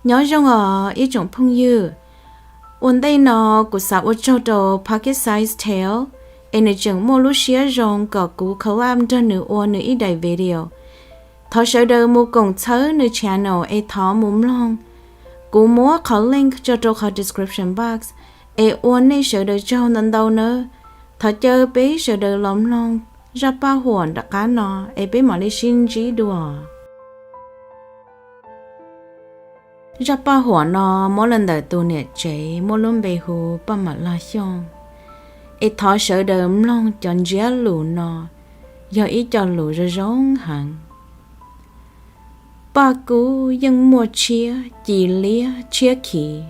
Nyob zoo os ib tsoom phooj ywg. Ua ntej no kuv xav ua tsaug rau Pocket Size Tales es nws tseem muaj lub siab zoo kom kuv collab nrog nws ua nws ib daim video. Thov sawv daws mus koom txhawb nws channel es thov mus mloog. Kuv muab qhov link tso rau qhov description box es ua nej sawv daws tsaug ntau ntau nawb. Thov caw peb sawv daws los mloog zaj paj huam nram qab no es peb mam li sib ntsib dua. Zaj paj huam no muab los ntawm tus niam tsev muaj lub npe hu Paj Mam Laj Xyooj. Es thov sawv daws mloog cov ntsiab lus no, yog ib co lus zoo zoo heev. Paj kub yeej muaj tshiab ci liab tshiab khiv,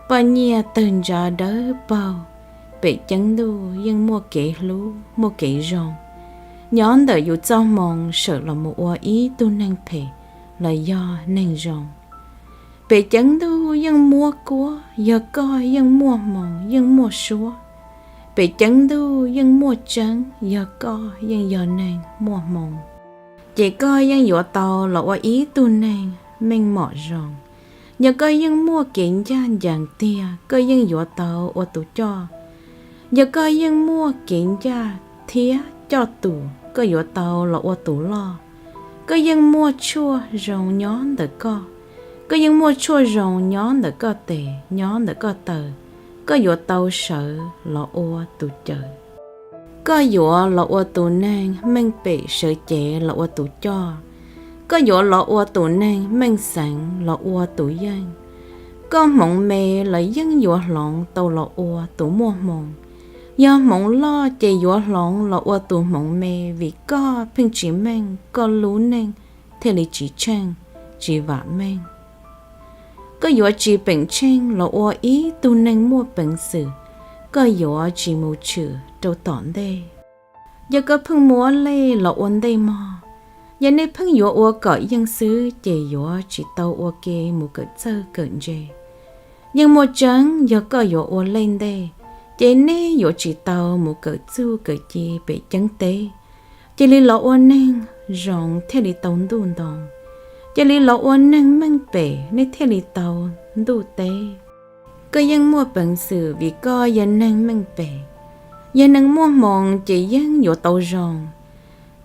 paj nyiaj tawg ntsa dawb paug, pem ceeb ntuj yeej muaj kev hlub muaj kev zoo. Nyob ntawm yus txoj hmoo sawm los mus ua ib tug neeg phem los yog neeg zoo. Pem ceeb ntuj yeej muab kuab, yog koj yeej muaj hmoo yeej muaj suab. Pem ceeb ntuj yeej muaj tseeb, yog koj yeej yog neeg muaj hmoo. Ces koj yeej yuav tau los ua ib tug neeg meej mom zoo. Yog koj yeej muaj kev ncaj ncees tiag, koj yeej yuav tau ua tus coj. Yog koj yeej muaj kev ncaj thiab coj tus, koj yuav tau los ua tus loj. Koj yeej muaj tshuaj zoo nyob ntawm koj, koj yeej muaj tshuaj zoo nyob ntawm koj tes nyob ntawm koj taw, koj yuav tau sawv los ua tus cawv. Koj yuav los ua tus neeg meej pem sawv cev los ua tus coj. Koj yuav los ua tus neeg meej xeev los ua tus yeej. Koj hmoov me los yeej yuav hloov tau los ua tus muaj hmoo. Yog hmoov loj ces yuav hloov los ua tus hmoov me, vim koj pheej tsis meej koj lub neej thiaj li tsis tsheej, tsis vam meej. Koj yuav tsis peem tsheej los ua ib tug neeg muaj peev xwm, koj yuav tsis mus tshwm rau tom ntej. Yog koj pheej muab lej los ua ntej mog, yog nej pheej yuav ua kom yeej xwb ces yuav tsis tau ua ke mus kawm txawj kawm ntse. Yeej muaj tseeb, yog koj yuav ua lej ntej, ces nej yuav tsis tau mus kawm txuj kawm ci pem ceeb teb. Cia li los ua neeg zoo thiaj li tau ntuj ntoo. Cia li los ua neeg meej pem nej thiaj li tau ntuj teb. Koj yeej muaj peev xwm vim koj yog neeg meej pem. Yog neeg muaj hmoo ces yeej yuav tau zoo.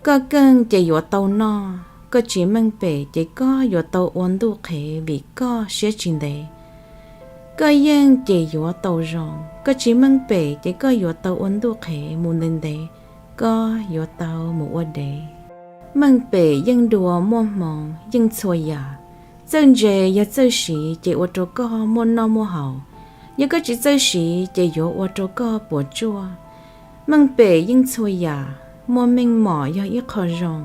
Koj keej ces yuav tau noj. Koj tsis meej pem ces koj yuav tau ua ntuj qhev vim koj siab tsis ntev. Koj yeej ces yuav tau zoo. Koj tsis meej pem ces koj yuav tau ua ntuj qhev mus ntev ntev, koj yuav tau mus ua dev. Meej pem yeej dua muaj hmoo yeej txhua yam. Txawj ntse yog txawj siv ces ua rau koj muaj noj muaj haus. Yog koj tsis txawj siv ces yuav ua rau koj puas tsuaj. Meej pem yeej txhua yam, muaj meej mom yog ib qho zoo.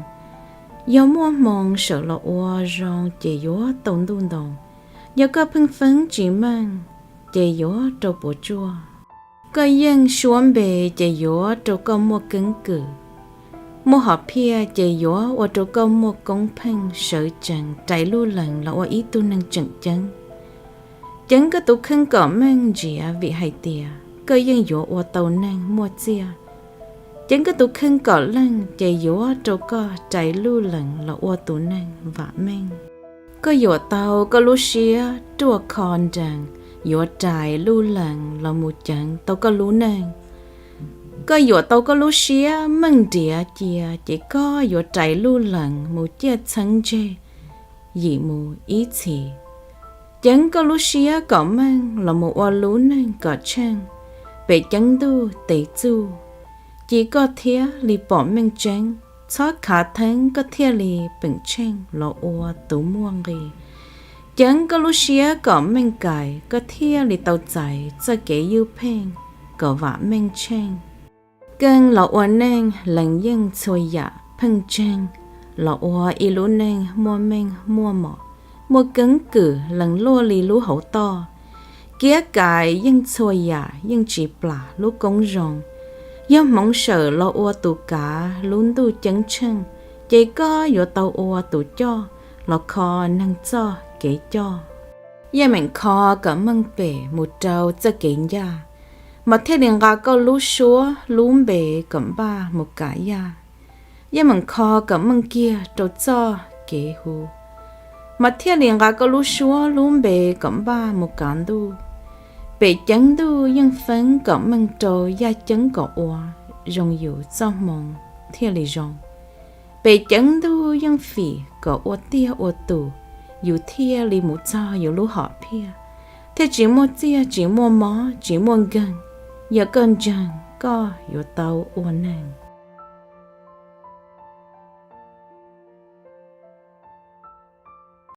Yog muaj hmoo sawm los ua zoo ces yuav tau ntuj ntoo. Yog koj pheej feeb tsis meej ces yuav rau puas tsuaj. Koj yeej suab npe ces yuav rau koj muaj keeb kwm. Muaj hom phiaj ces yuav ua rau koj muaj koob pheej sawv tsees rais lub lees los ua ib tug neeg tseem ceeb. Ceev koj tus kheej kom meej ntsiav vim hais tias koj yeej yuav ua tau neeg muaj txiaj. Ceev koj tus kheej kom leej ces yuav rau koj rais lub lees los ua tus neeg vam meej. Koj yuav tau koj lub siab ruaj kho nrees, yuav rais lub lees los mus ceev tau koj lub neej. Koj yuav tau koj lub siab meej nriav cia ces koj yuav rais lub lees mus ciaj txheeb ntseg yim mus ib txhis. Ceev koj lub siab kom meej los mus ua lub neej kom tsheej, pem ceeb ntuj tes txuj, ci koj thiaj li pom meej tseeb. Txhob khav theeb koj thiaj li peem tsheej los ua tus muaj nqis. Ceev koj lub siab kom meej kais koj thiaj li tau txais txoj kev ywj pheej kom vam meej tsheej. Keej los ua neej lees yeej txhua yam pheej tseeg los ua ib lub neej muaj meej muaj mom, muaj keeb kwm lees luaj li lub hauv toj. Kiab kais yeej txhua yam yeej tsis plam lub koob zoo. Yog hmoov sawm los ua tus kav lub ntuj ceeb tsheej, ces koj yuav tau ua tus coj los kho neeg txoj kev coj. Yeej meem kho kom meej pem mus rau txoj kev ncaj, mas thiaj li nqa koj lub suab lub npe kom npaj mus kam yaj. Yeej meem kho kom meej kiag rau txoj kev hu, mas thiaj li nqa koj lub suab lub npe kom npaj mus kav ntuj. Pem ceev ntuj yeej feeb kom meej rau yaj ceeb kom ua zoo yus txoj hmoo thiaj li zoo. Pem ceev ntuj yeej fim kom ua tiag ua tus yus thiaj li mus txog yus lub hom phiaj, thiaj tsis muaj txiaj tsis muaj mob tsis muaj nkeeg. Yog koj ntseeg koj yuav tau ua neeg.